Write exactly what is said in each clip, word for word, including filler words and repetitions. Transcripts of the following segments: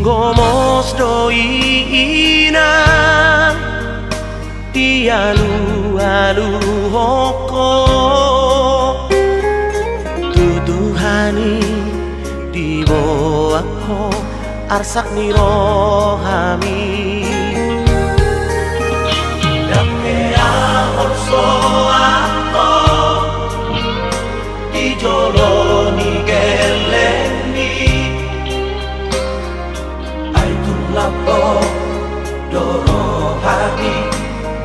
Gomos do i inang, dialualuhon ho. Tu Tuhan i diboan ho arsak ni rohami. Ndang hea holsoan ho di jolo ni gellengmi. Ai tung lambok do rohami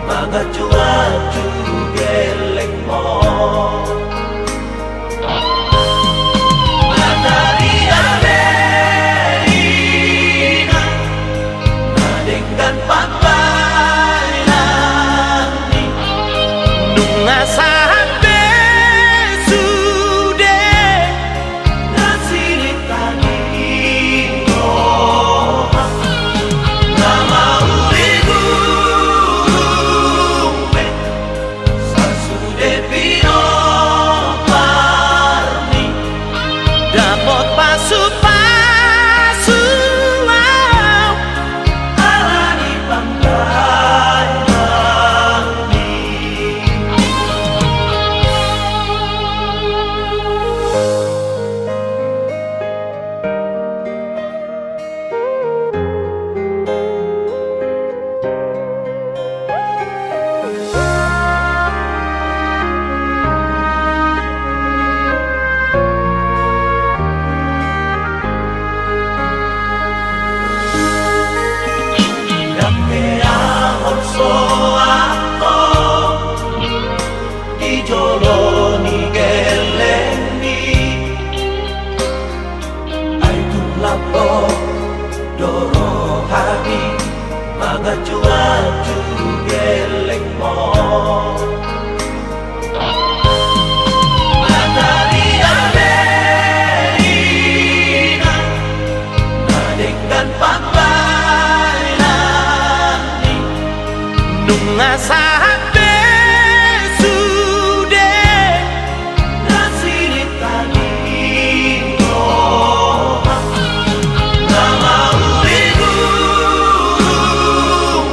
manganju-anju gellengmon. Matarial i na, na denggan pambaenanmi. Nunga sahat be sude na siripta ni roha, na mauri guru be sasude pinompar ni. Dapot pasu-pasu au ala ni pambaenanmi. Ndang hea holsoan ho di jolo ni gellengmi. Ai tung lambok do rohami manganju-anju gellengmon. Matarial i na, na denggan pambaenanmi. Nunga sahat be sude na siripta ni roha, na mauri guru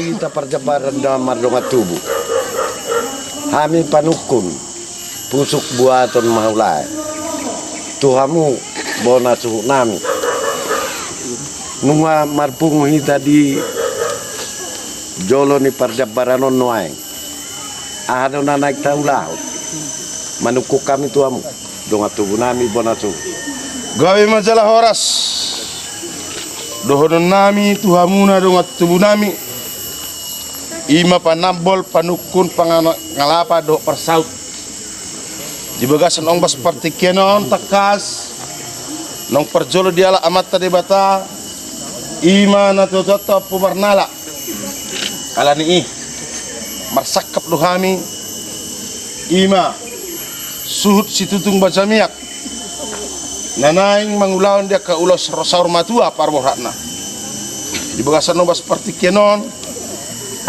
Hita parjambaran na mardongan tubu, hami panungkun, pusuk buaton ma ulaon tu hamu bona suhutnami. Nunga marpungu hita di jolo ni parjambaran on nuaeng. Aha do na naeng taulahon? Manungkun hami tu hamu dongan tubunami bona suhut. Gabe ma jala horas dohononnami tu hamuna dongan tubunami. I ma panambol, panungkun, pangalapa dohot parsaut. Di bagasan ombas partingkian on tangkas naung parjolo dialap Amanta Debata, i ma natuatuanta Ompu Marnala. Alani i marsangkap do hami, i ma suhut situtung bajamiak na naeng mangulahon di angka ulaon saur matua parborhatna. Di bagasan ombas partingkian on,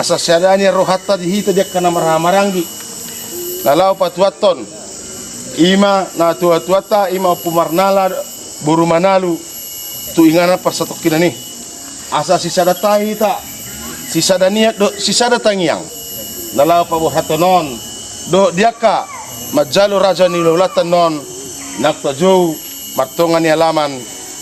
asa sada nian rohanta di hita di angka na marhahamaranggi na laho patuathon, i ma natuatuanta, i ma Ompu Marnala boru Manalu, tu inganan parsatongkinan i. Asa sisada tahi hita, sisada niat dohot sisada tangiang na laho paborhathon on, dohot di angka manjalo raja ni hulahulanta annon naung tajou martonga ni alaman,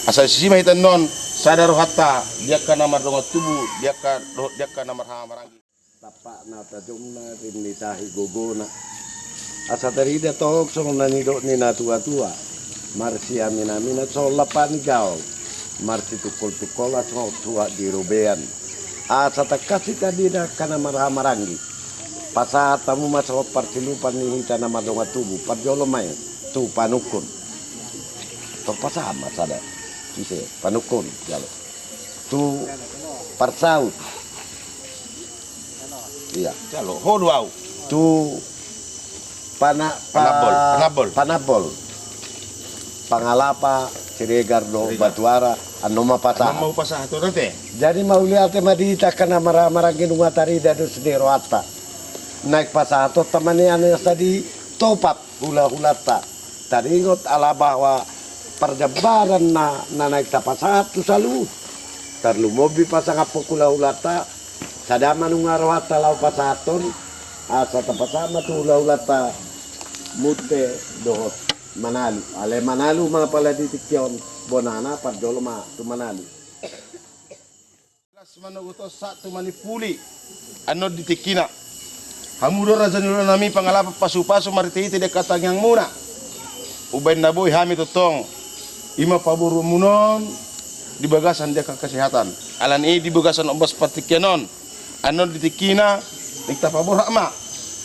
asa disi ma hita annon sada rohanta di angka na mardongan tubu, di angka dohot di angka na marhahamaranggi. Tampakna tajomna, rim ni tahi gogona. Asa tarida tong songon na nidok ni natuatua, marsiaminaminan songon lampak ni gaol, marsitungkoltungkolan songon suhat di robean. Asa tangkas hita di angka na marhahamaranggi, pasahat hamu ma songon parsilupan ni hita na mardongan tubu, parjolo ma i tu panungkun. Tong pasahat ma sada, ise, panungkun jalo tu parsaut. Iya. Jalo, ho do au. Tu pana-, pa-, panambol, panambol. Panambol. Pangalapa Siregar dohot Siregar. Batuara, annon ma pasahat. Annon ma pasahat, ate. Jadi mauliate ma di hita angka na marhahamaranggi, nunga tarida do sude rohanta. Naeng pasahatonta ma nian asa ditopap hulahulanta. Taringot ala bahwa parjambaran na, na naeng tapasahat tu saluhut, tarlumobi pasangaphon hulahulanta, sada ma nunga rohanta laho pasahathon, asa tapasahat ma tu hulahulanta Munte dohot Manalu. Alai Manalu ma pala di tingki on bonana, parjolo ma tu Manalu. Las manogot on sahat tu manimpuli annon di tingkina. Hamu do raja ni ulaonnami, pangalapa pasupasu marhitehite di angka tangiangmuna. Umbahen na boi hami tongtong, i ma paboruonmuna on di bagasan di angka kesehatan. Alani i di bagasan ombas partingkian on, annon di tingkina, naeng tapaborhat ma,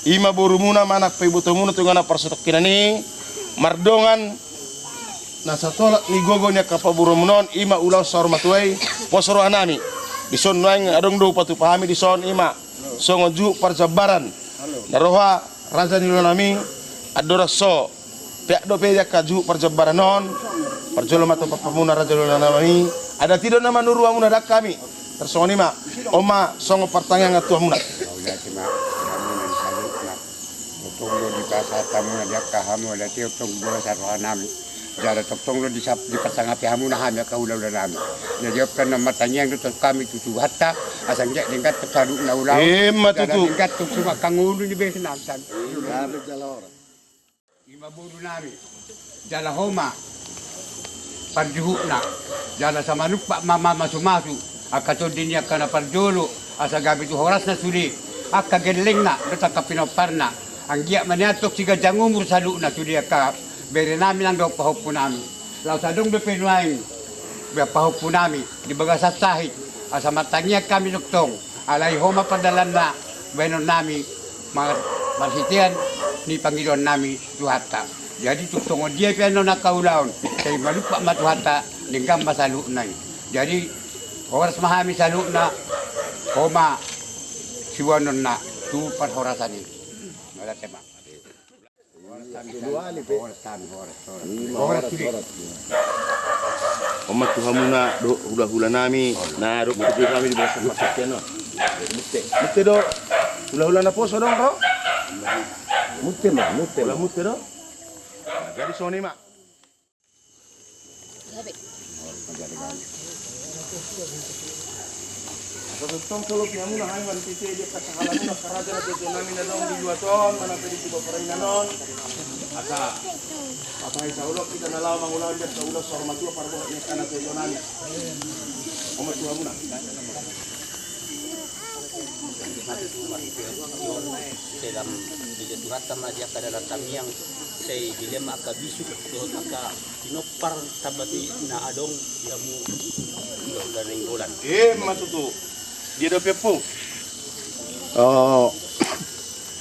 i ma borumuna manang paibotomuna tu inganan parsatongkinan i, mardongan na satolap ni gogo ni angka paboruonmuna on, i ma ulaon saur matua i, pos rohanami. Dison nuaeng adong do hupatupa hami dison, i ma songon juhut parjambaran na roha raja ni ulaonnami, andorang so peak dope di angka juhut parjambaran on, parjolo ma topap hamuna raja ni ulaonnami. Adat i do na manuru hamuna, ndang hami. Tarsongon i ma, on ma songon partangiangan tu hamuna. Mauliate ma di hamuna di saluhutna. Tongtong do dipasahat hamuna di angka hamu adat i, tongtong do di bagasan rohanami. Jala tongtong do disap-, dipasangapi hamuna hami angka hulahula nami. Jadi on pe na martangiang do tong hami tu Tuhanta, asa anggiat denggan tong saluhutna ulaon. Emma tutu. Jala denggan tong sumak angka ngolu ni berenami. I ma boru nami, jala ho ma parjuhutna, jala sai manumpak ma mamasumasu angka tondi ni angka na parjolo, asa gabe tu horasna sude angka gellengna dohot angka pinomparna. Anggiat ma nian tong siganjang umur saluhutna sude angka bere nami nang dohot pahompu nami. Laos adong dope nuaeng pahompu nami di bagasan sahit, asa martangiang hami tongtong, alai ho ma pardalanna bahenon nami mar-, marhitean ni pangidoan nami Tuhanta. Jadi tung songon dia pe annon angka ulaon, sai manumpak ma Tuhanta, denggan ma saluhutna i. Jadi horas ma hami saluhutna, ho ma siboanonna tu parhorasan i. Mauliate ma. Horas hami, horas, horas. Horas, horas. On ma tu hamuna dohot hulahula nami na dohot hulahula nami di bagasan partingkian on. Mutte. Mutte do. Hulahula naposo adong ro? Mutte ma, mutte ma. Mutte do. Jadi songon i ma. Sasintong solopi hamuna, hai marhite di angka sahalamuna, angka raja na tuatua nami na adong di luat on, manang pe di tuba parainan on. Asa pasahat saulok hita na laho mangulahon di angka ulaon saur matua, parbohot ni angka na tuatua nami. Oma tu hamuna. Sai lam didia Tuhanta ma di angka dalan tangiang, sai dilehon ma angka bisuk dohot angka pinompar tamba ni na adong di hamu hulahula Nainggolan. Ima tutu. Dia dope, Ompung. Oh,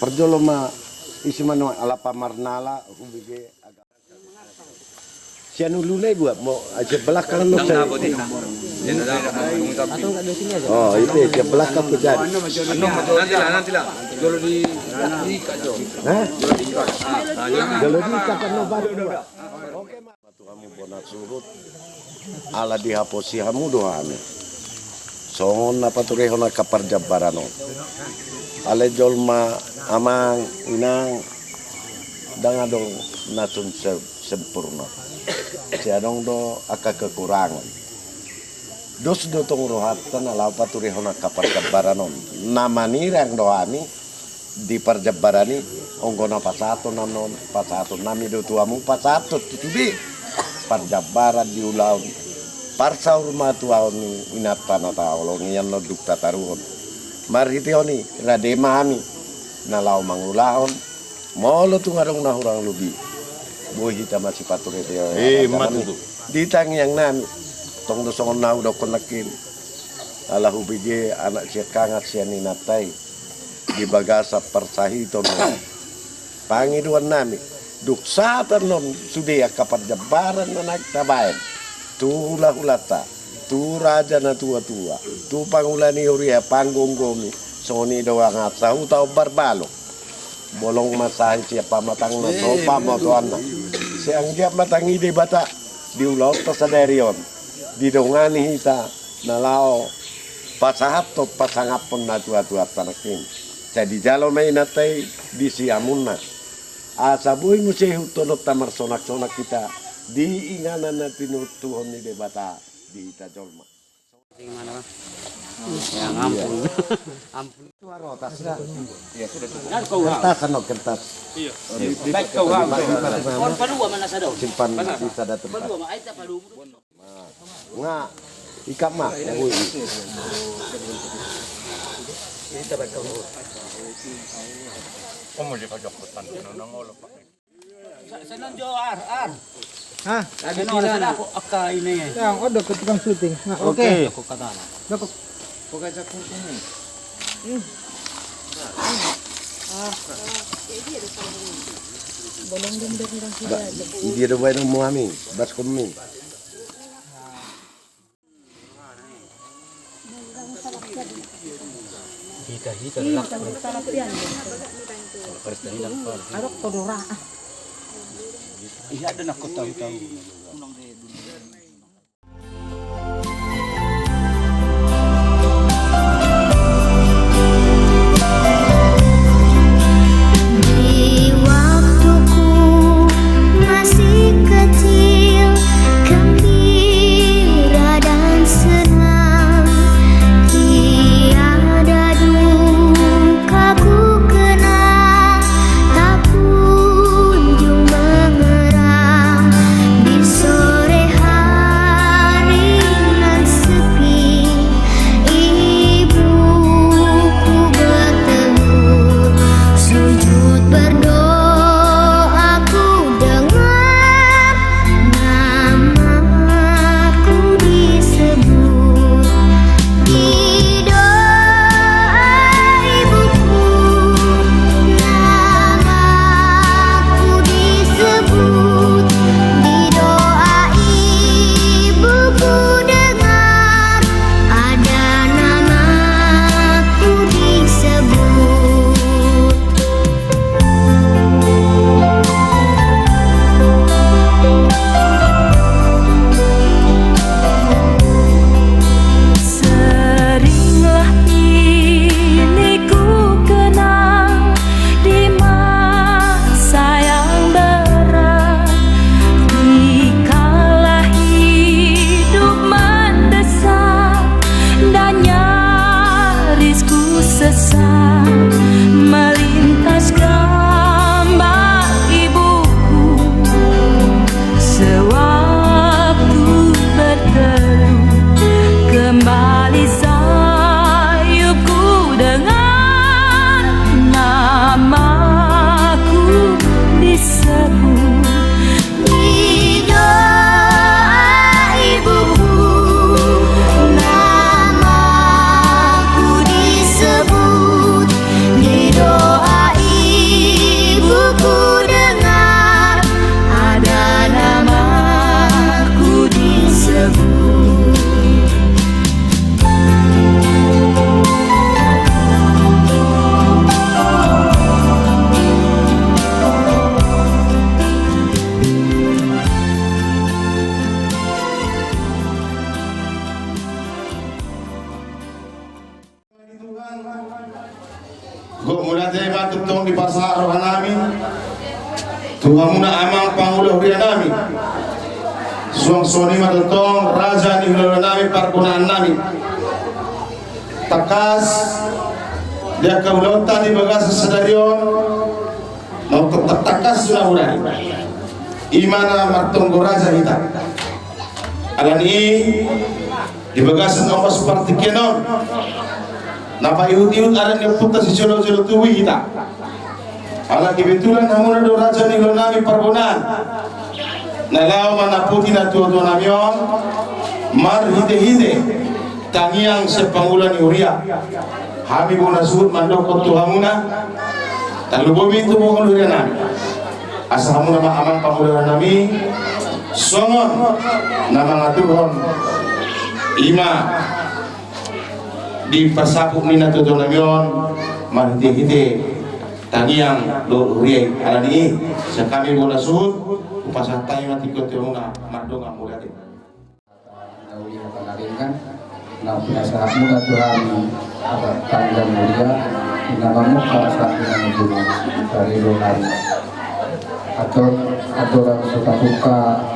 parjolo ma isi ma nuaeng ala pamarnala hubege agak. Sian uluna i buat mo, ah, sian belakang no. Nang sai. Nabo di. Oh, itu sian belakang pe jadi. Nanti lah, nanti lah. Jolo di, di kajo. Hah? Jolo di kajo. Ah, ah, iya. Jolo di kajo no baru dua. Oke, ma. Tu hamu bona suhut, ala dihaposi hamu do hami. Songon na paturehon angka parjambaran on. Alai jolma, amang, inang, ndang adong na sun se-, sempurna. Sai adong do angka kekurangan. Dos do tong rohanta na laho paturehon angka parjambaran on. Na manirang do hami di parjambaran i, anggo na pasahaton annon, pasahaton nami do tu hamu, pasahaton tu sude parjambaran di ulaon parsaurmatuaon ni inanta na taholongi annon dung tataruhon. Marhite on i, rade ma hami na laho mangulahon, molo tung adong na hurang lobi, boi hita masipature. Eh, ima tutu. Di tangiang nami, tong do songon na hudokkon nangkin, ala hubege anak siangkangan sian inanta i di bagasan parsahiton. Pangidoan nami, dung sahat annon sude angka parjambaran na naeng tabaen tu hulahulanta, tu raja na tuatua, tu pangula ni huria, panggomgomi, songon i do angka sahuta ombar balok. Bolong ma sahi sian pamatangna, so pamotoanna. Sai anggiat ma tangi Debata di ulaonta sadari on, didongani hita na laho pasahathon pasangaphon na tuatuanta nangkin. Sai dijalo ma inanta i di siamunna, asa boi muse ihuthononta marsonangsonak hita di inganan na tinontuhon ni Debata di hita jolma. Kertas, no, kertas. Simpan di sada tempat. Nga, ikat ma. Sa-, sanon jo, Ar, Ar. Hah? Sanon, sanon. Ako, angka ini. Ya, odo ke tukang syuting. Nah, oke. Oke. Dokok katana. Dokok. Pakai saku ini. Hmm. Ah. Bolong dong dari orang sini aja. Dia do baen mo hami, baskom mi. Hita, hita, hita, lak. Adok kodora. Iya, ada nak kau tahu-tahu. Di waktuku masih kecil, gembira dan senang, tiada duka ku kenang, tak kunjung mengerang di sore Melintas gambar ibuku sewaktu berteduh, kembali sayupku dengan namaku disebut. Di doa ibuku, namaku disebut. Di doa ibuku dengar, ada namaku disebut. Gok mauliate ma tongtong dipasahat rohanami tu hamuna amang pangula hurianami. Suang songon i ma tongtong raja ni hulahulanami, parbonaannami. Tangkas di angka ulaonta di bagasan sadari on, na tangkas na hurang i ma na martonggo raja hita. Alani i, di bagasan ombas partingkian on, na paihutihut adat ni ompunta sijolojolo tubu hita. Ala kebetulan hamuna do raja ni hulahulanami parbonaan na laho manaputi natuatuanami on marhitehite tangiang sian pangula ni huria. Hami bona suhut mandok tu hamuna, tarlumobi tu pangula hurianami, asa hamuna ma amang pangula hurianami songon na mangaturhon i ma di parsaput ni natuatuanami on marhitehite tangiang dohot huria i. Alani i, sian hami bona suhut hupasahat hami ma tingki on tu hamuna, mardongan mauliate. Na uli hata na denggan na pinasahat muna tu hami, adat tangiang mulia, di na mamungka sahat di na mujur, sarido hami. Ator, ator so tapungka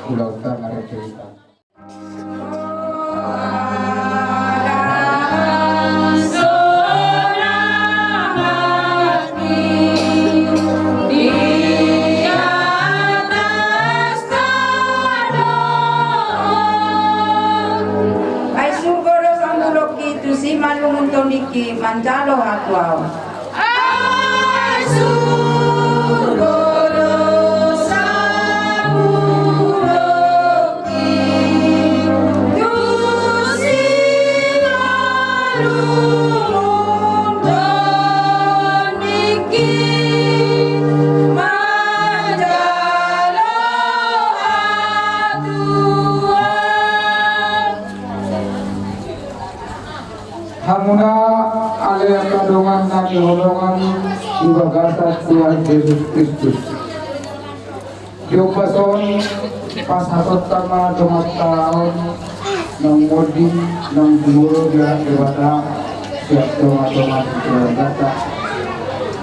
ulaonta na rete hita. Ai surgo do sambulokki, tusi ma lungun tondingki manjalo hatuaon. Ai surgo do sambulokki, tusi ma lungun tondingki manjalo hatuaon. Hamuna ale angka dongan na hinaholongan di bagasan Tuhan Jesus Kristus. Di ombas on, pasahatonta ma donganta on naung monding, naung jumolo di adopan Debata sian tongatonga ni keluargata.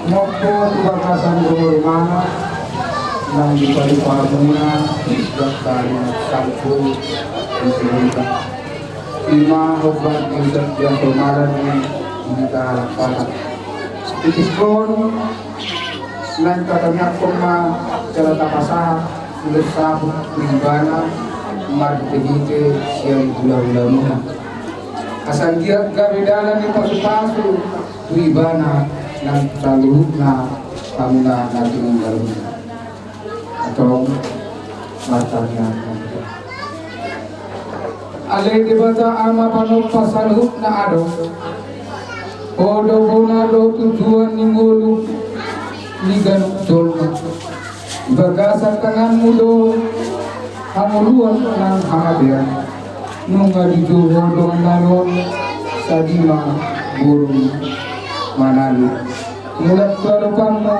Mompo tu bagasan rumah, naung dipadupadupa hamuna di angka na sangkut di surga. I ma hombar ni ucap ni hatomalan ni hita halak Batak. Titik on, naeng tatangiangkon ma jala tapasahat ulos saput tu ibana marhitehite sian hulahulamuna. Asa anggiat gabe dalan ni pasupasu tu ibana nang saluhutna hamuna na tinunggalmuna. Antong martangiang ma hita. Ale Debata Ama panompa saluhut na adong, Ho do bona dohot tujuan ni ngolu ni ganup jolma. Di bagasan tanganmu do hangoluan nang hamatean. Nunga dijou Ho dongannami on, sadia ma boru manalu. Mulak tu adopanmu,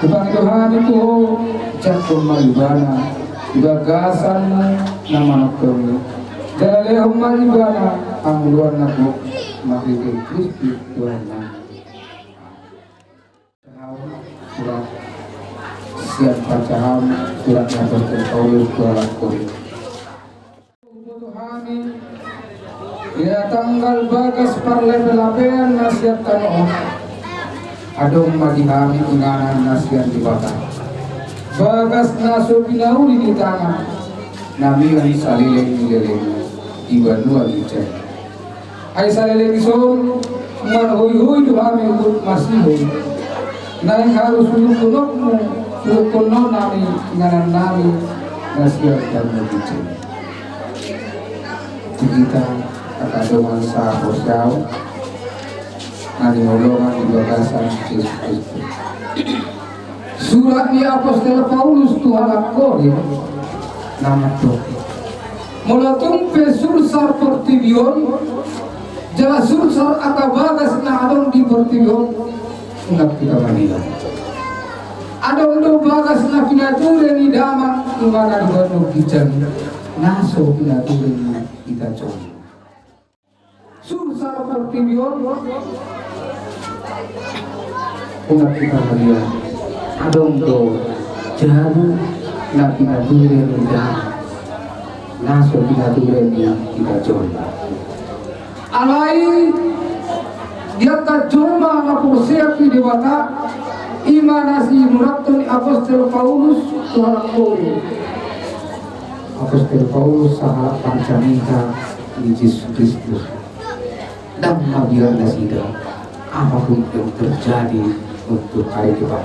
hupangido hami tu Ho, jangkon ma ibana di bagasanmu na manongtong i. Jala lehon ma ibana hangoluan na gok marhite Kristus Tuhannami. Surat sian pansahat surat ni Apostel Paulus tu halak Korint. Huboto hami di Ia tanggal bagas parlape-lapean na sian tano on, adong ma di hami inganan na sian Debata. Bagas na so pinauli ni tangan, na mian saleleng ni lelengna di banua ginjang. Ai saleleng i son marhoihoi do hami huhut masihol. Naeng haru suhutkononmu, suhutkononnami inganannami na sian banua ginjang. Di hita angka dongan sahaporseaon na hinaholongan di bagasan Jesus Kristus. Surat ni apostel Paulus tu halak Korint na mandok: Molo tung pe sursar portibi on jala sursar angka bagas na adong di portibi on, unang hita maria. Adong do bagas na pinature ni Damang, i ma na di banua ginjang, na so pinature ni hita jolma. Sursar portibi on, unang hita maria. Adong do jabu na pinature ni Damang, na so pinature ni hita jolma. Alai di angka jolma na porsea tu Debata, i ma na sinurathon ni apostel Paulus tu halak Korint. Apostel Paulus sahalak panjaminan ni Jesus Kristus. Ndang mabiar nasida apapun yang terjadi untuk hari depan,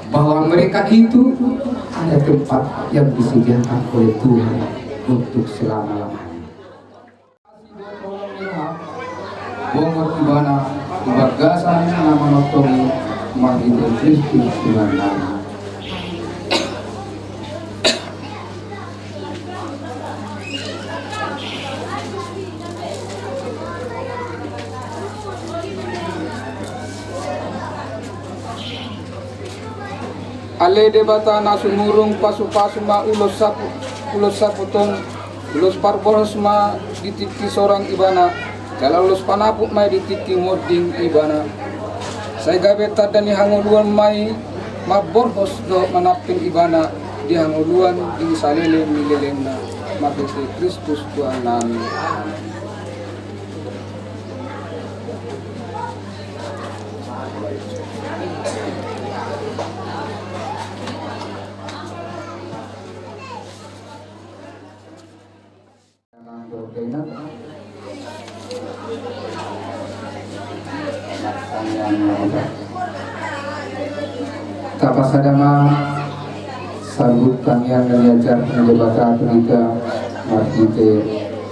bahwa mereka itu ada tempat yang disediakan oleh Tuhan untuk selama-lamanya. Bongot ibana di bagasan na manongtong i marhite Kristus Tuhannami. Ale Debata na sumurung, pasupasu ma ulos sapu, ulos saput on, ulos parborhos ma di tingki sorang ibana, jala ulos panapuk ma i di tingki monding ibana. Sai gabe tanda ni hangoluan ma i mamborhos dohot manampil ibana di hangoluan di saleleng ni lelengna, marhite Kristus Tuhannami. Tapasada ma saluhut tangiang na niajarhon ni Debata tu hita marhite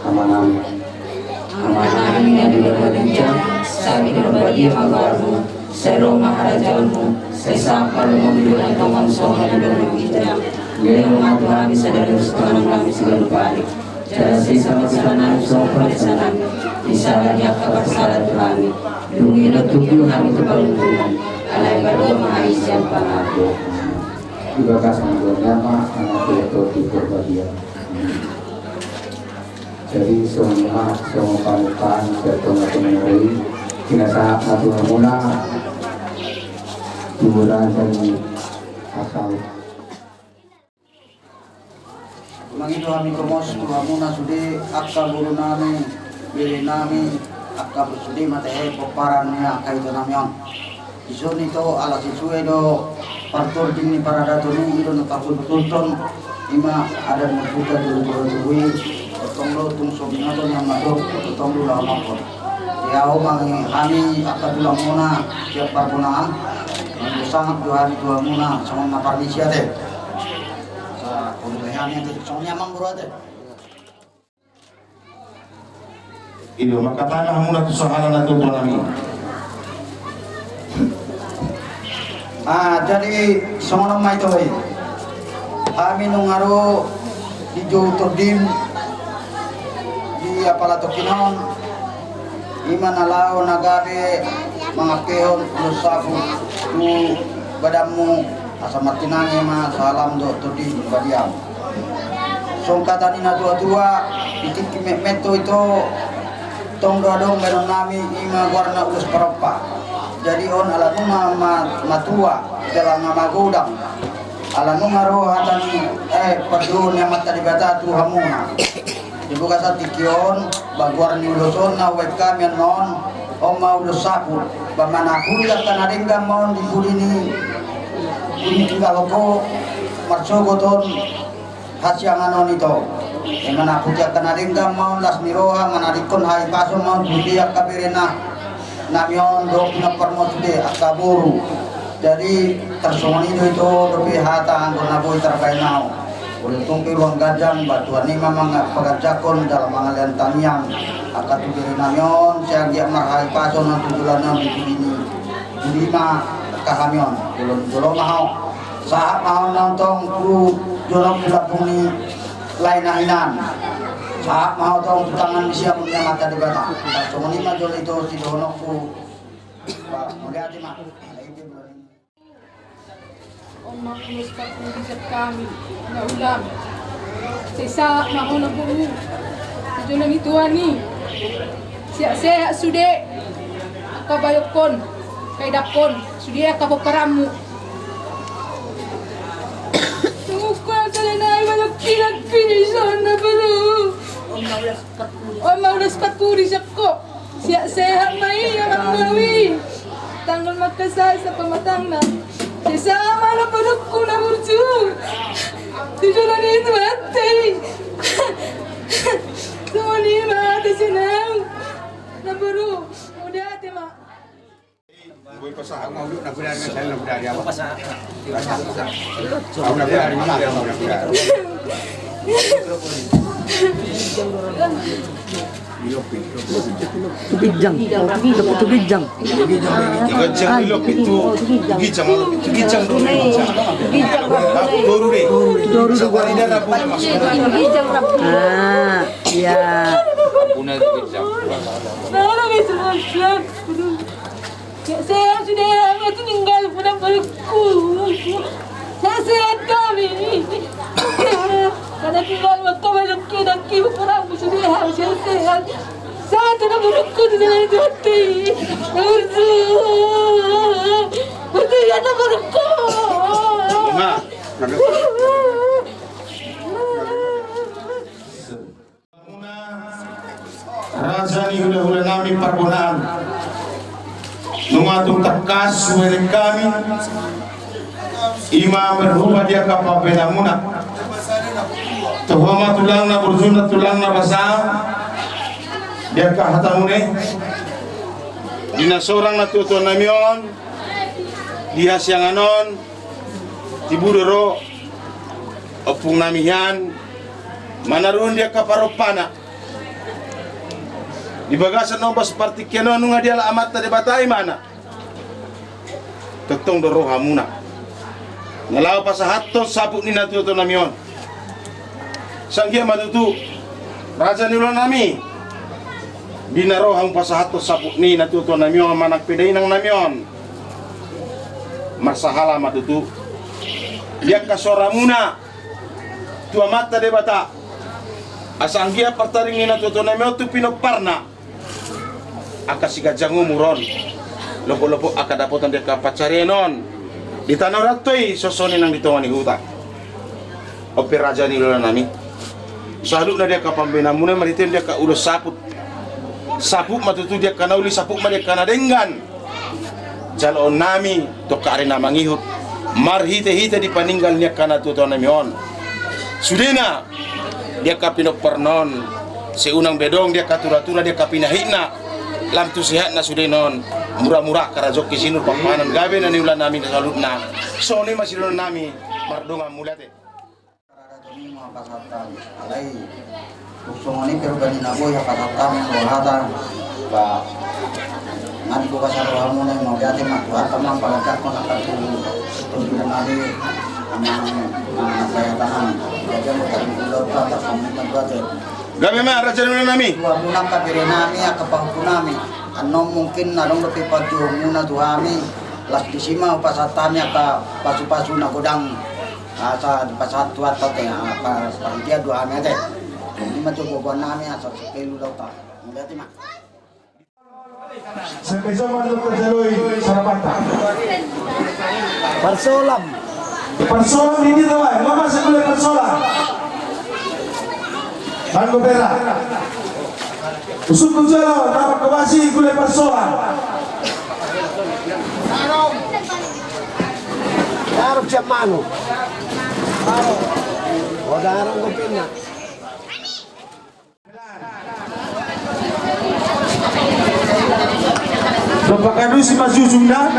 Amanami. Amanami na di banua ginjang, sai pinarbadia ma goarmu, sai ro ma harajaonmu, sai sahat ma lomomu di banua tonga on songon na di banua ginjang. Lehon ma tu hami sadari on sipanganonnami siganup ari. Jala sesa ma tu hami songon panesanami di sala ni angka parsalah tu hami. Dung i dohot hukum hami tu pangunjunan, alai paluahon ma hami sian pangago. Di bagasan Tuhan Ama, Anak, Tondi Porbadia. Jadi songon i ma, songon panumpahan sian tonga-tonga ni ari, pinasahat ma tu hamuna tu raja ni asal. Mangido hami gomos tu hamuna sude angka boru nami, bere nami, angka sude ma tahe pomparan ni angka ito nami on. Dison ito ala sisue do partording ni paradaton i, i do na takulkulhon, i ma adat ni huta di Luhut Tubu i, tongtong do tung so binoto ni amanta, tongtong do laho nongkon. Ia ho mangi hami angka tulang muna sian parbonaan, mangido sangap do hami tu hamuna songon na parmisi ate. Sa, songon i hami ate, songon i amang boru ate. Ido, mangkatai ma hamuna tu sahala na tuatua nami. Ah, jadi songon on ma ito i. Hami nunga ro di jou tording di apala tongkin on, i ma na laho na gabe mangampehon ulos saput tu badanmu, asa martinangi ma sahalam dohot tording di badiam. Songon hata ni na tuatua, di tingki metmet do ito, tong do adong baenon nami, i ma goarna ulos parompa. Jadi on ala nunga ma-, matua, jala nga magodang. Ala nunga ro hata ni, eh, pardohon ni Amanta Debata tu hamuna. Di bagasan tingki on, ba goar ni ulos on na hubaen hami annon, on ma ulos saput. Ba manapuli angka na denggan ma on di pudi ni, pudi tinggal ho, marsogot on hasiangan on ito. Manapuli angka na denggan ma on, las ni roha, manadingkon hahipason ma on tu angka berena nami on dohot pinompar ma on sude angka boru. Jadi tarsongon i do ito dope hata anggo na boi tarbaen ahu. Molo tung pe ruang ganjang, ba Tuhan i ma mangapaganjangkon jala mangalean tangiang angka tu bere nami on, sai anggiat marhahipason on tu joloan on di pudi ni, pudi ma angka hami on. Jolo, jolo ma ho. Sahat ma ho antong tu jolo tu lambung ni lae na hinan. Sahat ma ho antong tu tangan ni siamun ni Amanta Debata. Tarsongon i ma jolo ito sidohononku. Ba mauliate ma. Alai ite bulan i. On ma ulos saput di sian hami, na ulaon. Sai sahat ma ho na boru tu jolo ni Tuhan i. Sehat-sehat sude angka bayokon, angka idakkon, sude angka pomparanmu. Tungkol sale nai bayok kilang kini son na boru. On ma ulos saput di sian ho. Sehat-sehat ma i amang ahu i. Tanggol ma angka sahat sapamatangna. Sai sahat ma na borungku na burju tu jolo ni Tuhanta i. Songon i ma hata sian ahu. Na boru, mauliate ma. Tu ginjang. Tu ginjang. Tu ginjang. Tu ginjang. Tu ginjang. Tu ginjang. Tu ginjang. Ah, iya. Sehat sude, hami tinggal puna balukku. Sehat-sehat hami. Kada tinggal maka balukki, dangki, ukuranku sude, hami sehat-sehat. Sehat na balukku di dalam hati. Urdu. Urdu ya na balukku. Nah, nah. Raja ni hulahula nami Parbonaan. Nunga tung tangkas hubereng hami, i ma marhite di angka pambahenanmuna. Toho ma tulang na burju, tulang na basa, di angka hatamuna i. Di na sorang na tuatua nami on, di hasiangan on, tibu do ro ompung nami hian manaruhon di angka parompana. Di bagasan ombas partingkian on nunga dialap Amanta Debata imana. Tongtong do rohamuna na laho pasahathon saput ni na tuatua nami on. Sai anggiat ma tutu, raja ni hulahula nami, di na ro hamu pasahathon saput ni na tuatua nami on manang pe dainang nami on, marsahala ma tutu di angka soramuna tu Amanta Debata, asa anggiat partaring ni na tuatua nami on tu pinomparna angka siganjang umur on, lopo-lopo angka dapotan di angka pansarian on di tano Toraja i, songon i nang di tonga ni huta. On pe raja ni hulahula nami, saluhutna di angka pambahenanmuna i marhite di angka ulos saput. Saput ma tutu di angka na uli, saput ma di angka na denggan. Jaloon nami tu angka ari na mangihut, marhitehite di paninggal ni angka na tuatua nami on, sudena di angka pinomparna on, sai unang be adong di angka turatura, di angka pinahitna, lam tu sehatna sudena on. Muramura angka rejeki, sinur pangpanganan, gabe na niula nami na saluhutna. Songon i ma sidohonon nami, mardongan mauliate. Alai tung songon i pe rupa ni na boi hapasahat hami do hata. Ba nang di bagasan rohamuna i, mauliate ma, Tuhanta ma paganjangkon angka tu, tu, tu, nami, amang, amang, amang, amang. Gabe ma raja ni hulahula nami. Tu hamuna angka bere nami, angka pahompu nami, annon mungkin adong dope panjouonmuna tu hami. Las disi ma hupasahat hami angka pasupasu na godang. Asa dipasahat Tuhanta te, ah, pa-, panitia do hami ate. Ima tu gogoan nami asa sipelu lauta. Mauliate ma. Sepeso mandok terjaloi sarapanta. Parsolam. Parsolam ini tuh, eh, mama sekolah parsolam. Anggo pera. Usuk ku jolo, nama kawasi gule pasoan. Daruk siap manu. Oh, daruk gue pindah. Bapak Kadus si Mas Yusuf dah.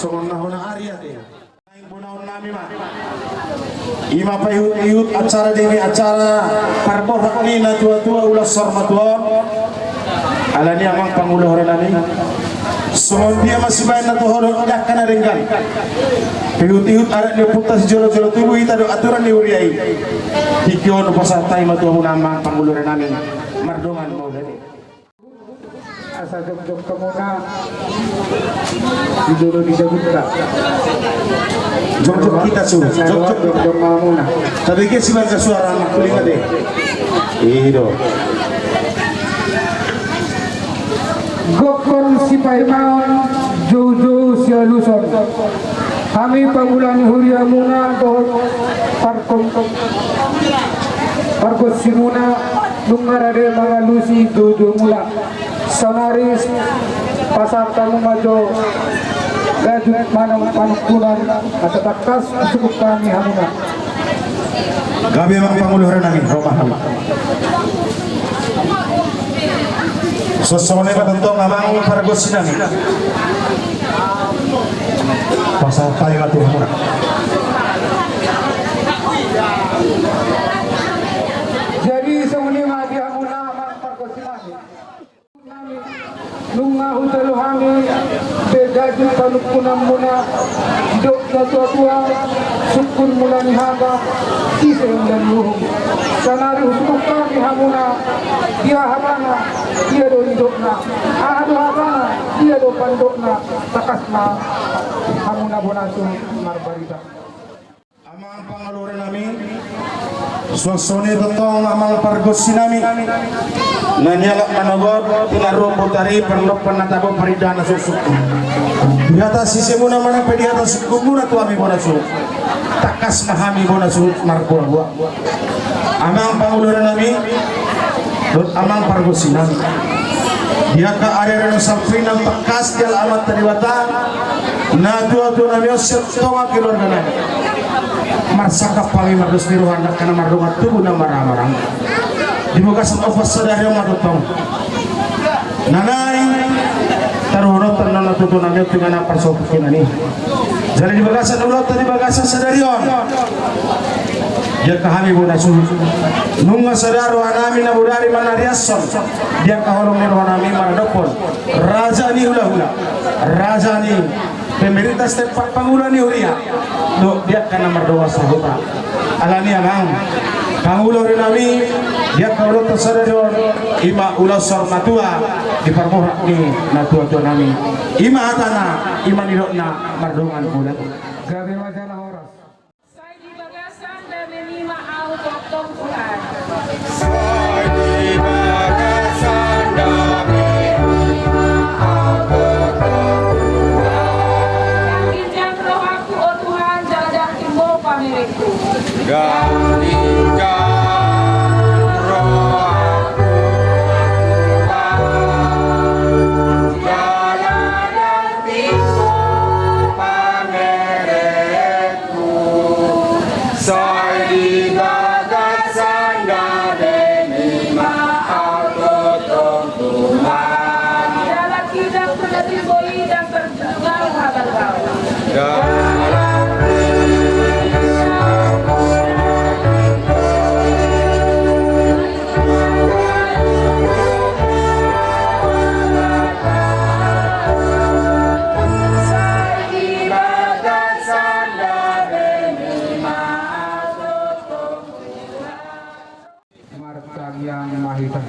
Songon na hona ari ate. Bonaon nami ma. Ima paihut-ihut acara demi acara parborhat ni na tua-tua ulas sor matua on. Alani amang pangula hore nami. Songon dia masibaen na tohodon dangka na denggan. Paihut-ihut adat ni ompunta sijolo-jolo tubu hita do aturan ni huria i. Tingki on pasahat hami ma tu hamuna amang pangula hore nami. Mardongan mauliate. Asa jokjok hamuna di jolo ni jabunta. Jokjok hita su, jokjok. Jokjok hamuna. Tapi ke si bangga suara anak kuling ade. Ido. Gokhon sipaimaon, joujou sialuson. Hami pangula ni huriamuna dohot pargonsimuna. Nunga rade mangalusi joujoumuna. Saonari pasahat hamu ma jo gajut manang panungkunan asa tangkas husungkun hami hamuna. Gabe amang pangula hore nami, ro ma hami. Songon i ma tongtong amang pargonsi nami. Pasahat hami ma tu hamuna. Jadi songon i ma di hamuna amang pargonsi nami. Nunga hujalo hami be gajut panungkunanmuna, didok na tua-tua, sungkunmuna ni hata, ise enda ni uhum. Saonari husungkun hami hamuna, dia hatana, dia do nidokna, aha do hatana, dia do pandokna, tangkas ma hamuna bona suhut marbarita. Amang pangula hore nami, suang songon i tongtong amang pargonsi nami. Na nialap manogot, tinarumbu tari, parnompan na tabo, parindahan na suksuk. Di hata sisemuna manang pe di hata sungkunmuna tu hami bona suhut. Tangkas ma hami bona suhut marboa-boa. Amang pangula hore nami, dohot amang pargonsi nami. Di angka ari-ari na salpu i na tangkas dialap Amanta Debata, na tua-tua nami on sian tonga keluarga nami. Marsangkap hami mardos ni roha, angka na mardongan tubu na marhaha-maranggi. Di bagasan opat sadari on ma tongtong. Na naeng taruhononta na tua-tua nami on tu inganan parsaulian i. Jadi di bagasan ulaonta di bagasan sadari on, di angka hami bona suhut, nunga sada roha nami na bodari manariashon di angka holong ni roha nami maradophon raja ni hula-hula, raja ni pemerintah setempat, pangula ni huria, dohot di angka na mardongan sahuta. Alani amang pangula hore nami, di angka ulaonta sadari on, ima ulos saur matua di parborhat ni na tua-tua nami. Ima hatana, ima nidokna, mardongan mauliate. Gabe ma jala horas. Sai di bagasan dame nima ahu tongtong Tuhan. Sai di bagasan dame nima ahu tongtong Tuhan. Dang ginjang rohangku, o Tuhan, jala dang timbo pamerengku. Dang ginjang rohangku, o Tuhan, jala dang timbo pamerengku. Sai di bagasan dame nima ahu tongtong Tuhan. Dalam hidup sudah timboi dan berjuang habalbal. Dalam hidup Martangiang ma hita.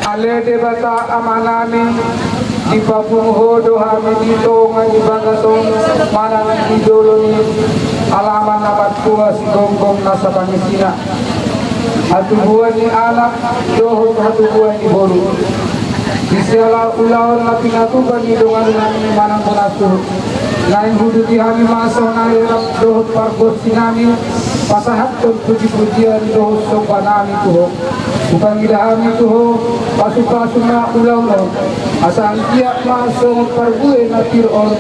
Ale Debata Amanami, dipapungu Ho do hami di tonga ni bagas on manang di jolo ni Alaman na martua sigomgom nasa pangisina, hatubuan ni anak dohot hatubuan ni boru. Di siala ulaon na pinatupa ni dongan nami manang bonasu, naeng huduti hami ma sonari rap dohot pargonsi nami pasahathon pujipujian dohot somba nami tu Ho. Hupangida hami tu Ho, pasupasu ma ulaon on, asa anggiat ma songon parbue na pir on,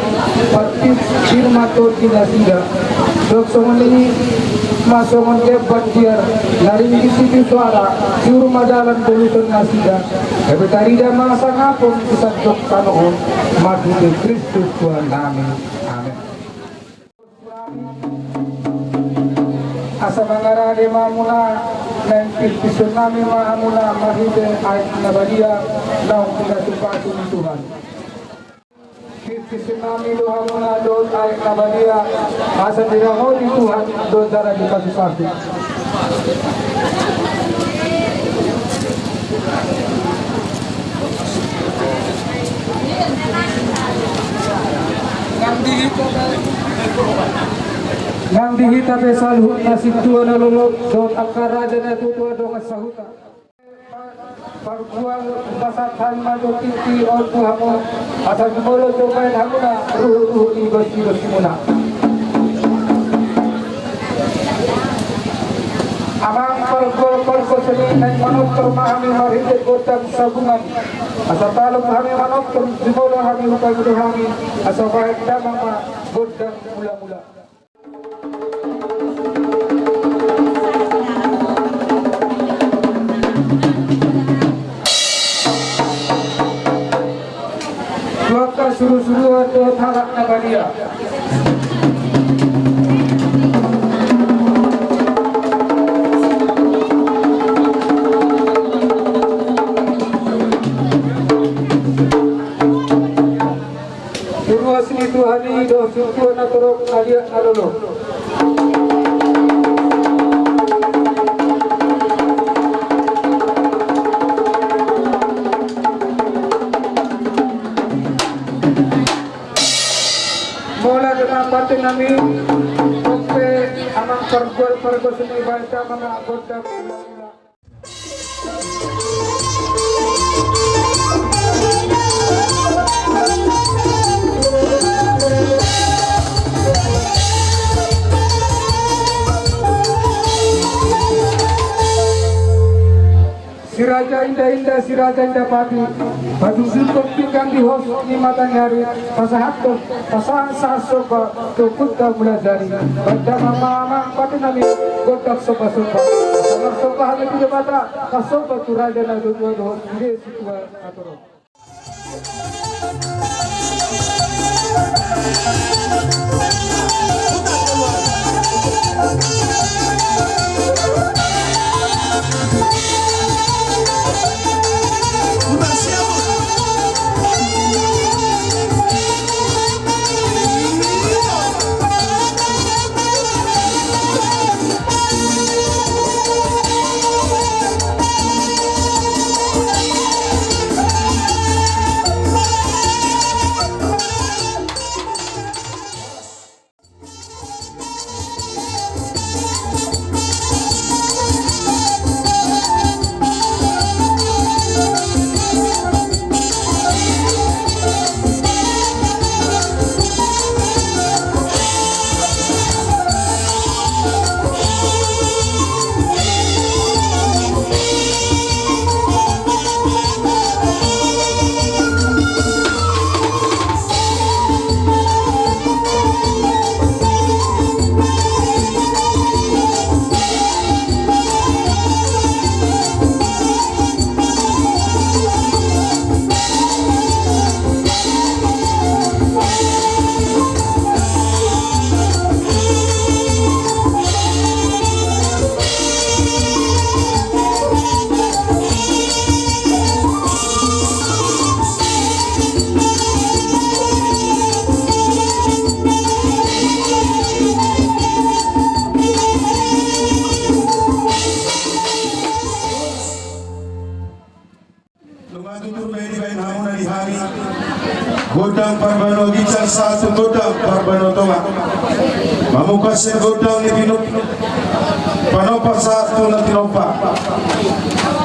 pir ma tondi nasida. Songon i ma songon demban tiar na ringgit sitio soara, tiur ma dalan boluson nasida. Gabe tarida ma sangapon di sandok tano on, marhite Kristus Tuhan nami. Amen. Asa mangarade ma hamuna, naeng pipishon nami ma hamuna marhite aek na badia naung pinasupasu ni Tuhan. Pipishon nami do hamuna dohot aek na badia, asa dirangoti Tuhan dohot jala dipasupasu. Nang di hita pe saluhutna sintua na lolo dohot angka raja na tuatua dongan sahuta. Pargual, pasahat hami ma jo tingki on tu hamu, asa jumolo jo baen hamuna ruhutruhut ni gosigosimuna. Amang pargual pargonsi, naeng manortor ma hami marhite gondang sabungan. Asa talup hami manortor, jumolo hami, hupangido hami, asa baen damang ma gondang mulamula. Tu angka surusuruan dohot halak na badia. Tu ruas ni Tuhan i dohot sintua na torop, na liat na lolo. Molo tung amang pande nami, tong pe amang pargual pargonsi, baen damang ma gondang mulamula. Si Raja Indainda, si Raja Indapati, pajujuthon pinggan di hos ni mataniari, pasahathon, pasahat-sahat somba tu Ompunta Mulajadi. Baen damang ma amang pande nami gondang sombasomba. Asa marsomba hami tu Debata, marsomba tu raja na tuatua dohot sude sintua na torop. Nunga tutu be dibaen hamuna di hami Gondang Parbanua Ginjang sahat tu Gondang Parbanua Toga. Mamungka sian gondang ni Pinop-, Panopa sahat tu na tinompa.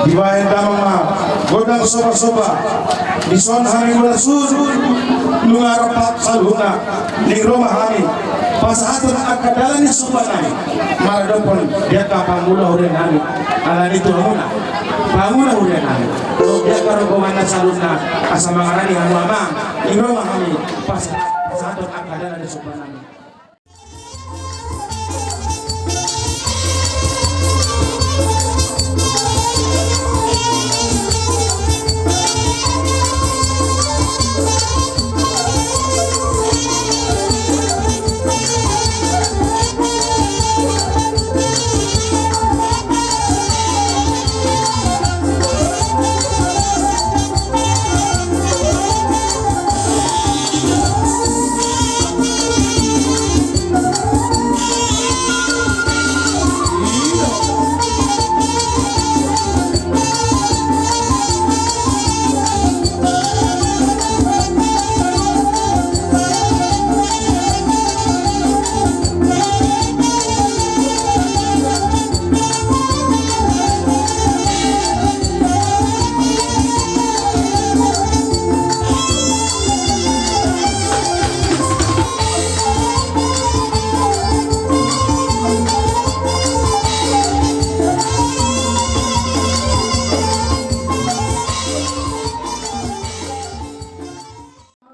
Dibahen damang ma gondang soba-soba. Dison hami mula sun nunga rap saluhutna. Ning ro ma hami pasahathon angka dalan ni somba nami maradophon di angka pangula huria nami. Alani tu hamuna pangula huria nami, di angka rombongan na saluhutna, asa mangarani hamu amang. Ning ro ma hami pasahathon angka dalan ni somba nami.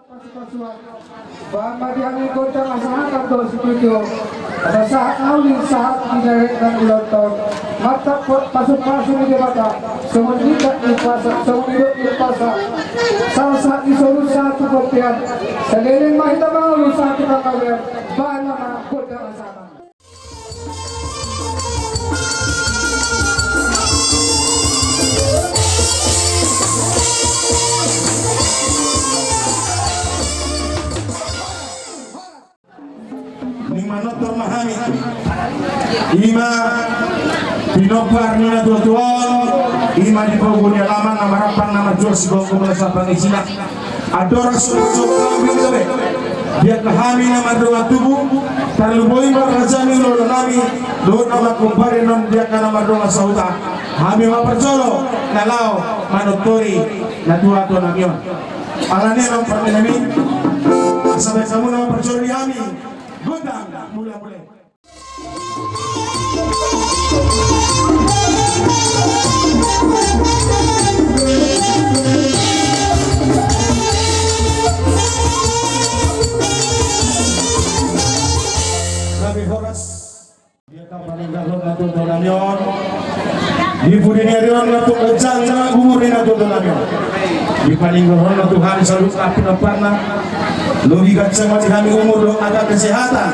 Pasu-pasuan. Bahen ma di hami gondang asa hangat do situtu. Asa sahat na uli sahat di na rek nang ulang taon. Mantap pasu-pasu ni Debata. Songon nidok ni umpasa, songon nidok ni umpasa. Sahat-sahat ni solu sahat tu bontean. Saleleng ma hita mangolu sahat tu panggabean. Bahen ma gondang asa hangat. Ning manortor ma hami. Ima pinompar ni natuatua on, ima di pogu ni alaman na marampang na marjual sigomgom na sapangisina. Andorang so, so kami gabe di angka hami na mardongan tubu, tarlumobi ma raja ni hulahula nami dohot na mangkumbari annon di angka na mardongan sahuta. Hami ma parjolo na laho manortori natuatua nami on. Alani i amang pande nami, asa bahen hamu na mamparjolo di hami gondang mula-mula i. Gabe horas. Di angka paninggalhon natuatua nami on, di pudi ni ari on na tung ganjang ma umur ni natuatua nami on. Dipaninggalhon ma Tuhan saluhut na pinomparna. Lobi ganjang ma di hami umur dohot angka kesehatan.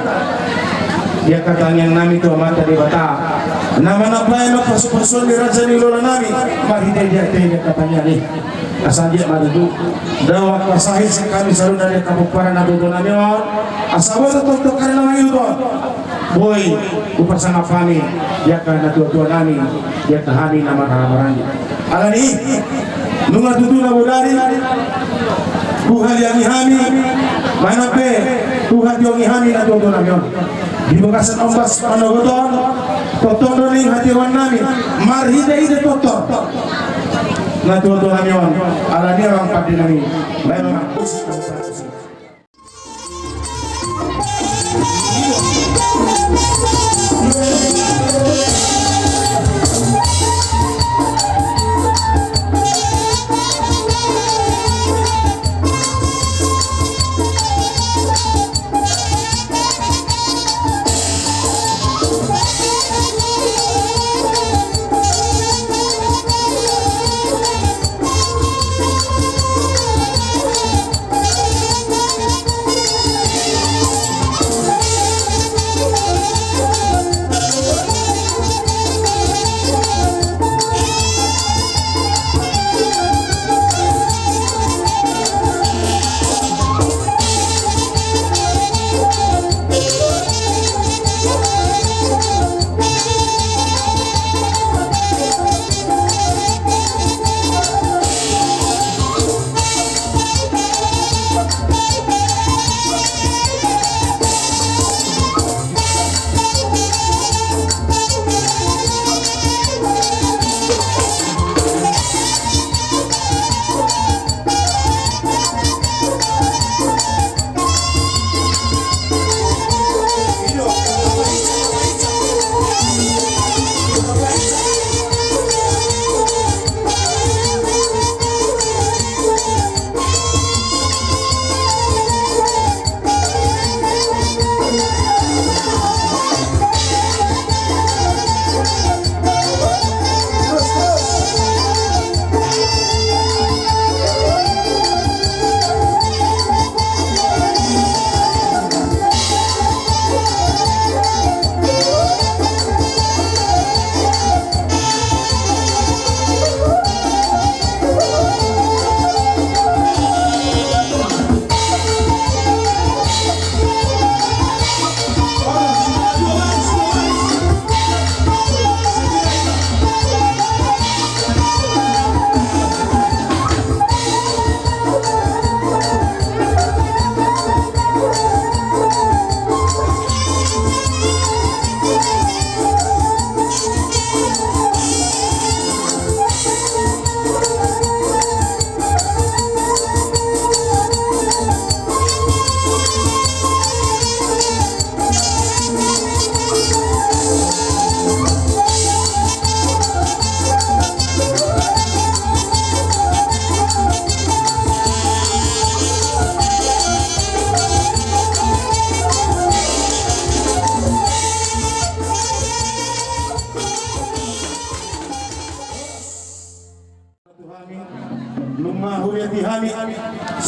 Di angka tangiang nami tu Amanta Debata na manambai ma pasupasuon ni raja ni hulahula nami marhite di angka tangiang i. Asa anggiat ma tutu dao angka sahit sian hami saluhutna di angka pomparan natuatua nami on. Asa boto tongtong ari na mangihut on boi hupasangap hami di angka natuatua nami, di angka hami na marhaha maranggi. Alani i nunga tutu na bodari huhaliangi hami manang pe huhationgi hami natuatua nami on. Di bagasan ombas manogot on, tongtong do naeng hationgon nami marhitehite tongtong natuatua nami on. Alani i amang pande nami, bahen ma.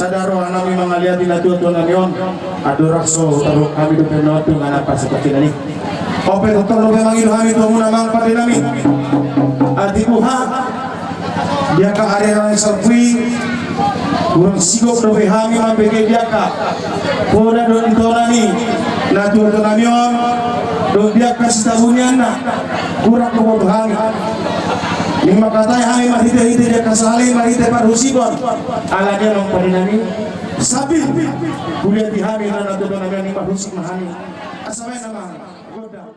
Sada roha nami mangaliati natuatua nami on. Andorang so taruk hami dope na on tu ngana parsatongkinan i. Ope tongtong dope mangido hami tu hamuna amang pande nami. Atik boha di angka ari na salpu i, hurang sigok dope hami mambege di angka poda dohot intonan ni natuatua nami on dohot di angka sitabunianna. Hurang huboto hami. Naeng mangkatai hami marhitehite di angka sahali marhite parhusipon. Alani i amang pande nami, sambil huliati hami na natuatua nami on, naeng marhusip ma hami. Asa baen nama godang.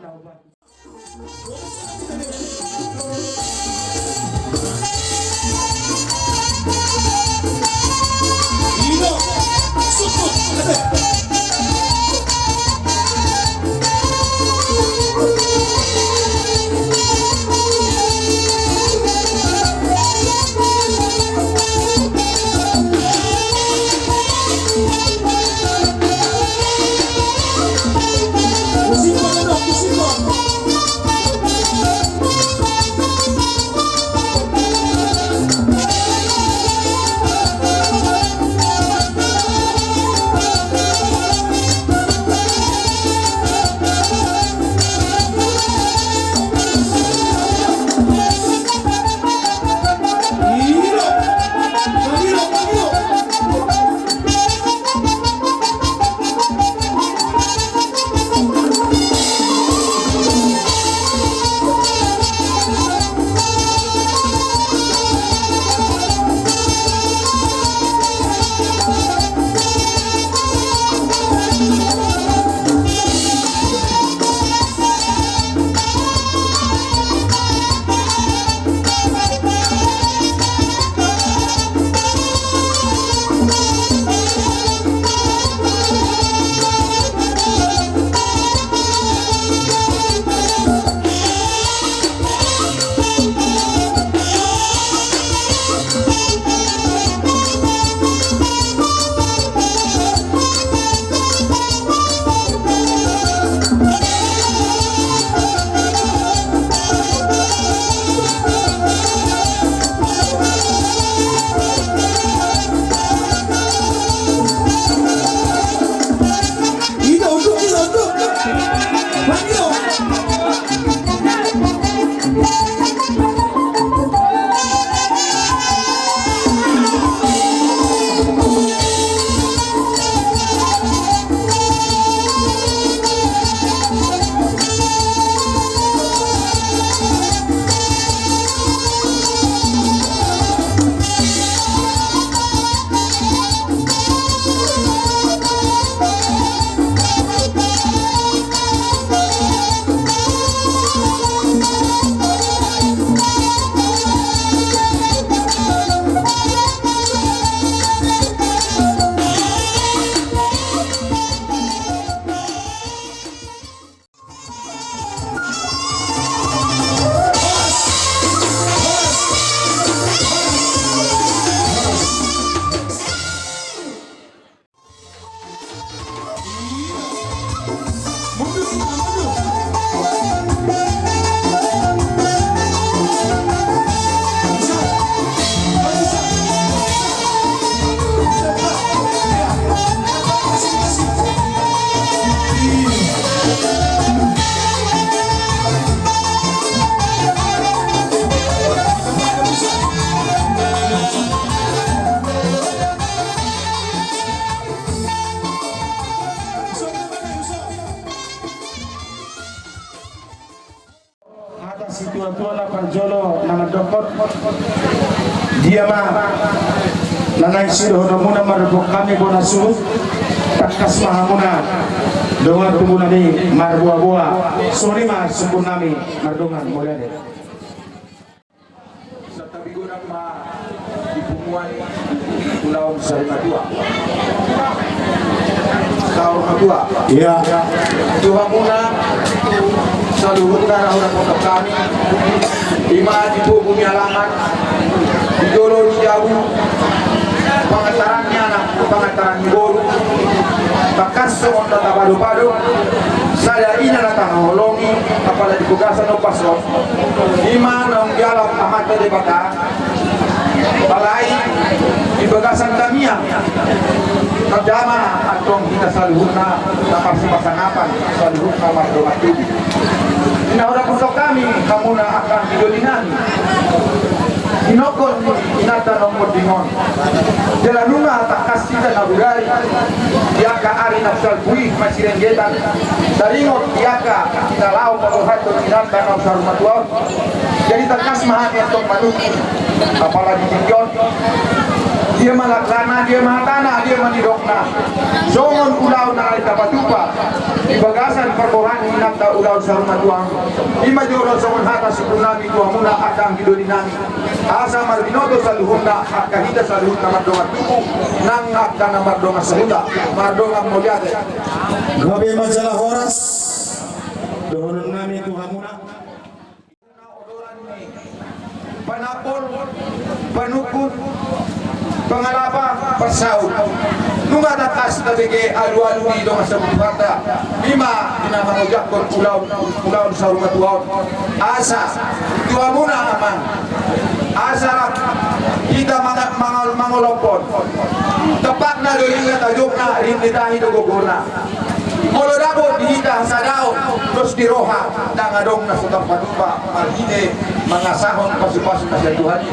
Hata situatua na parjolo na mandokkon, dia ma na naeng sidohononmuna mardongan hami bona suhut, tangkas ma hamuna dongan tubu nami marboaboa. Songon i ma sungkun nami mardongan, mauliate. Santabi godang ma di punguan ulaon sarimatua. Saur matua. Ia. Tu hamuna saluhutna na hurang mondok hami, i ma di pogu ni alaman, di jolo ni jabu, pangantaran ni anak, pangantaran ni boru, tangkas songon na tapadopado, sada ina na tahaholongi, apala di bagasan ombas on, i ma naung dialap Amanta Debata, Alai di bagasan tangiang, tanda ma antong hita saluhutna na marsipasangapan, saluhutna mardongan tubu. Di na hurang puntong hami, hamuna angka anggi doli nami, inongkon ni inanta na umbolding on. Jala nunga tangkas hita na bodari di angka ari na salpu i masirenggetan, taringot di angka na laho pasahathon inanta na saur matua on. Jadi tangkas ma hami antong manungkun. Apala di tingki on, dia ma langkana, dia ma hatana, dia ma nidokna. Songon ulaon na naeng tapatupa di bagasan parbohana ni inanta ulaon saur matua on, i ma jolo songon hata sungkun nami tu hamuna angka anggi doli nami, asa marbinoto saluhutna angka hita saluhutna mardongan tubu nang angka na mardongan sahuta, mardongan mauliate. Gabe ma jala horas dohonon nami tu hamuna. Panapol, panungkun, pangalapa, pansaut. Nunga tangkas tabege alualu ni dongan sabutuhanta, i ma di na mangojakhon ulaon, ulaon saur matua on. Asa tu hamuna amang, asa hita manga-, manga-, mangolophon. Tepatna do i na tajokna rin ni tahi do gogona. Molo dapot di hita hasadaon dos di roha, ndang adong na so tarpatupa marhite mangasahon pasupasu na sian Tuhan i.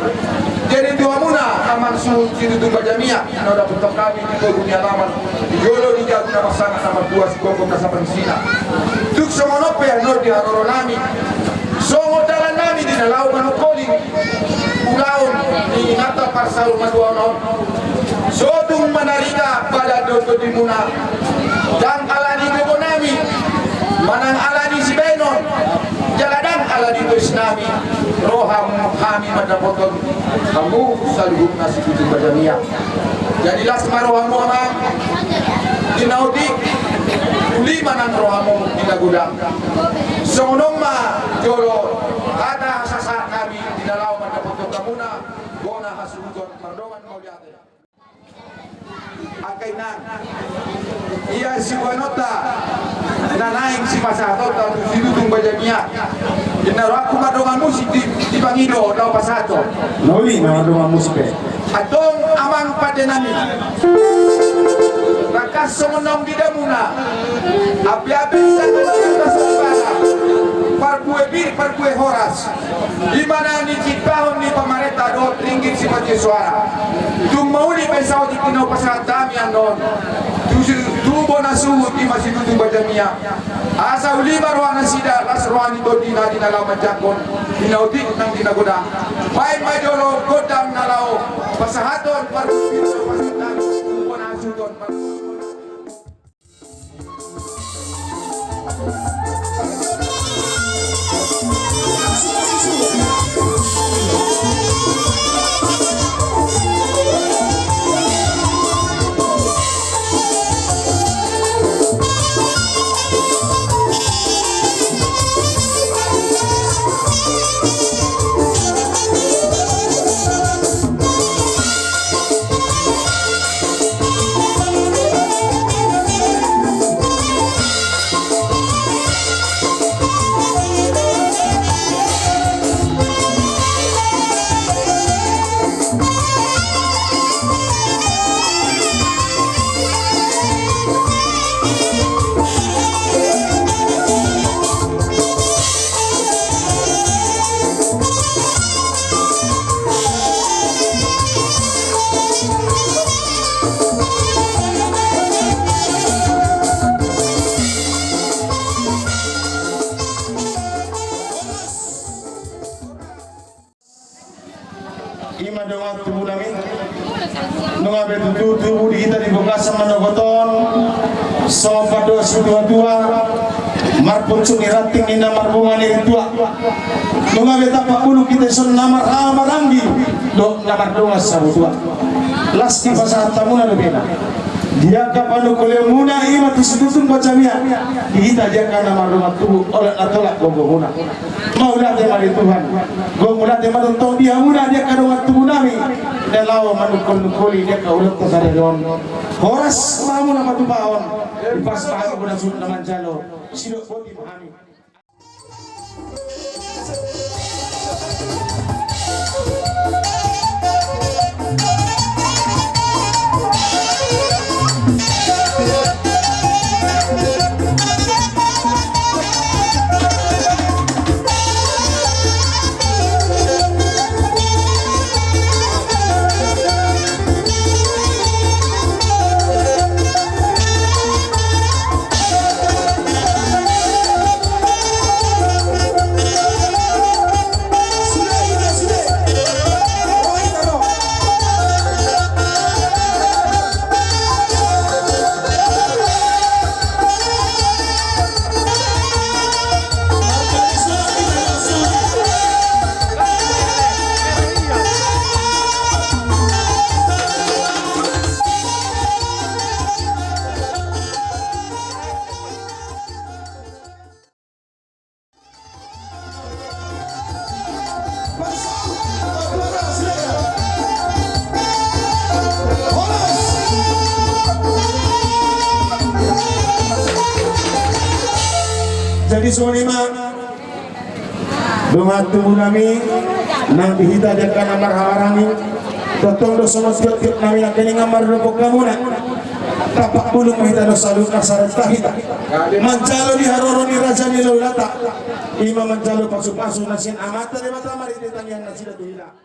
Jadi tu hamuna amang suhut situtu bajamiak na hudapothon hami di pogu ni alaman, di jolo ni jabu na marsangap na martua sigokhon na sapansina. Tung songon on pe annon di haroro nami, songon dalan nami di na laho manungkoli ulaon ni inanta parsaur matua on. So tung manarita badan dohot tondimuna, ndang ala ni gogo nami manang ala ni sibahenon, jala ndang ala ni tois nami roha hami mandapothon hamu saluhutna situtu bajamiak. Jadi las ma rohamu amang di na otik, uli ma nang rohamu di na godang. Songon on ma jolo hata sasahat nami di na laho mandapothon hamuna bona hasuhuton, mardongan mauliate. Angka inang, ia siboanonta na naeng sipasahatonta tu situtu bajamiak. Inna rohangku mardongan musik di, dipangido laho pasahathon. Na uli ma mardongan musik pe. Antong amang pande nami, tangkas songon naung diidamuna, apiapi sangkapna sombana, parbue pir, parbue horas. Di mana ni ciptaan ni pamarenta dohot ringgit sipatio soara. Tung mauli pe saotik di na hupasahat hami annon tu si-, tu bona suhut i ma situtu bajamiak. Asa uli ma roha nasida, las roha ni tondina di na laho manjangkon di na otik nang di na godang. Baen ma jolo gondang na laho pasahathon parbue pir, pasahathon tu bona suhut on. Ima dongan tubu nami. Nunga be tutu tubu di hita di bagasan manogot on, songon pandohan situa-tua, marpucuk ni ranting ninna marbunga ni rintua. Nunga be tampak bulung hita dison na marhaha maranggi dohot na mardongan sabutua. Las dipasahat hamuna dope na di angka panungkulianmuna ima tu situtu bajamiak, di hita di angka na mardongan tubu, olat na tolap gogomuna. Mauliate ma di Tuhan. Gomulate ma tongtong di hamuna di angka dongan tubu nami na laho manungkol-nungkoli di angka ulaonta sadari on. Horas ma hamuna patupahon. Dipas ma hami bona suhut na manjalo. Sidok boti ma hami. Jadi songon i ma dongan tubu nami nang di hita di angka na marhahamaranggi. Tongtong do songon tiop-tiop nami nangkiningan mardongan hamuna. Tapak bulung ma hita do saluhutna, sahat ma hita manjalo di haroro ni raja ni laulata. I ma manjalo pasu-pasu na sian Amanta Debata marhite tangiang nasida tu hita.